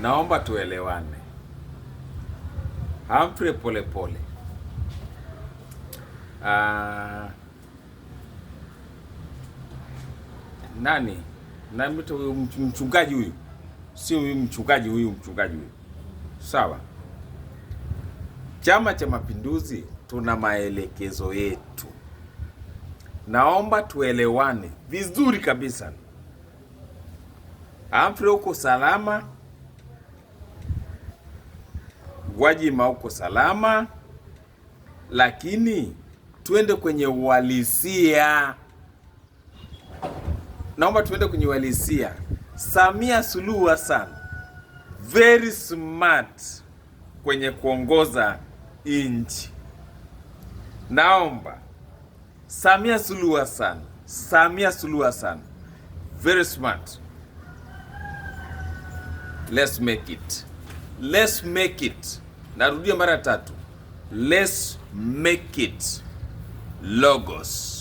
Naomba tuelewane. Humphrey Polepole, nani na mtu huyu mchungaji huyu, sio huyu mchungaji huyu, mchungaji huyu, sawa. Chama cha Mapinduzi tuna maelekezo yetu, naomba tuelewane vizuri kabisa. Humphrey uko salama, Gwajima uko salama, lakini tuende kwenye uhalisia. Naomba tuende kwenye uhalisia. Samia Suluhu Hassan very smart kwenye kuongoza nchi. Naomba Samia Suluhu Hassan, Samia Suluhu Hassan very smart. Let's make it. Let's make it. Narudia mara tatu. Let's make it. Logos.